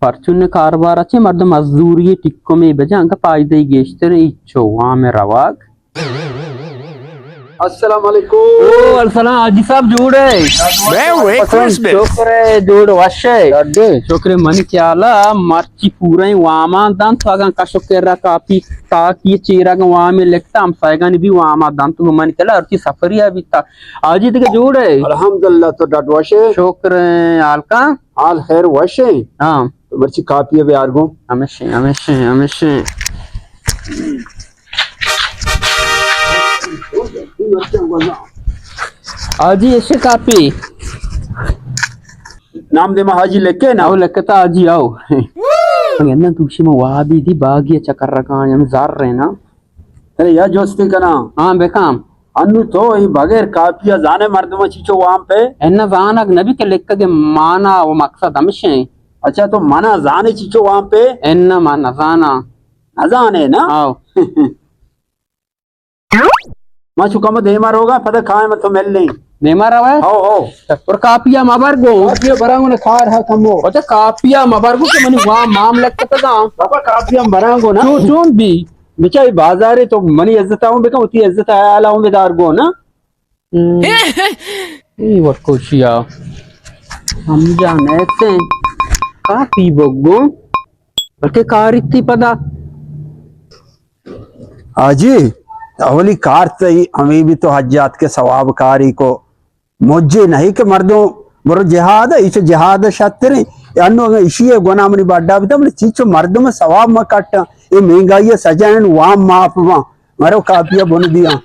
پرچون کاروبار چے مردم مزدوری ٹکمی بجا انگا پائدہ گیشتر ایچو وام رواگ۔ السلام علیکم۔ او السلام حاجی صاحب، جوڑ ئے؟ Merry Christmas۔ شکر ئے، جوڑ وش ئے؟ شکر ئے، منی خیالا مرچی پورا وامان دنت، تو اگاں کشو کرا کاپی تاکی چیرا گا وامی لکتا، ہم سایگانی بھی واما دنت، تو منی خیالا ہرچی سفریا بیتا۔ حاجی دگہ جوڑ ئے؟ الحمدللہ، تو ڈاڈ وش ئے؟ شکر ئے، حال کا؟ حال خیر وش ئے؟ ہاں۔ تو مرچی کاپی بیار گوں۔ ہمیشہ، ہمیشہ، ہمیشہ۔ حاجی، ایشی کاپی۔ نام دے ما حاجی لکھے نا؟ او لکھتا حاجی، آؤ۔ اگہ نہ تو شما وابی دی باغی چکر رکھاں، ہم زار رہے نا۔ ارے یا جوستی کنا؟ ہاں، بکام۔ انو تو ای بغیر کاپی ء زانے مردم چیچو وام پہ؟ انا زانگ نبی کہ لکھگ ء مانا و مقصد ہمشیں۔ اچھا، تو منا زانے چیچو وام پہ؟ انا ما نزانا۔ نزانے نا؟ آؤ۔ ما چو کم دیما روگا، پدا کائیں تو مل لیں۔ دیما روے؟ ہو، ہو۔ اور کاپیا مبر گو۔ کاپیا براں گو نا، کار ہا کمو۔ اچھا، کاپیا مبر گو کہ منی وام مام لکھتا گا۔ بابا، کاپیا براں گو نا۔ چون، چون بی؟ بچا، اے بازارے تو منی عزت آؤں بکن، وتی عزت حیال آؤں بدار گو نا۔ ہم۔ اے وکوشیا۔ ہم جان ایسے کاپی بگو۔ بلکہ کاری تی پدا۔ حاجی، اولی کار تئی ہمیں بھی تو حجات کے ثواب کاری کو۔ مجھے نہیں کہ مردم برو جہاد ہے، ایچ جہاد شتریں۔ انو اگاں اشی ء گناہ منی بڈا بیتا، منی چیچو مردم ثواب ما کٹا۔ اے مہنگائی ء سجا ان وام معاف ما۔ مرو کاپی ء بن دیاں۔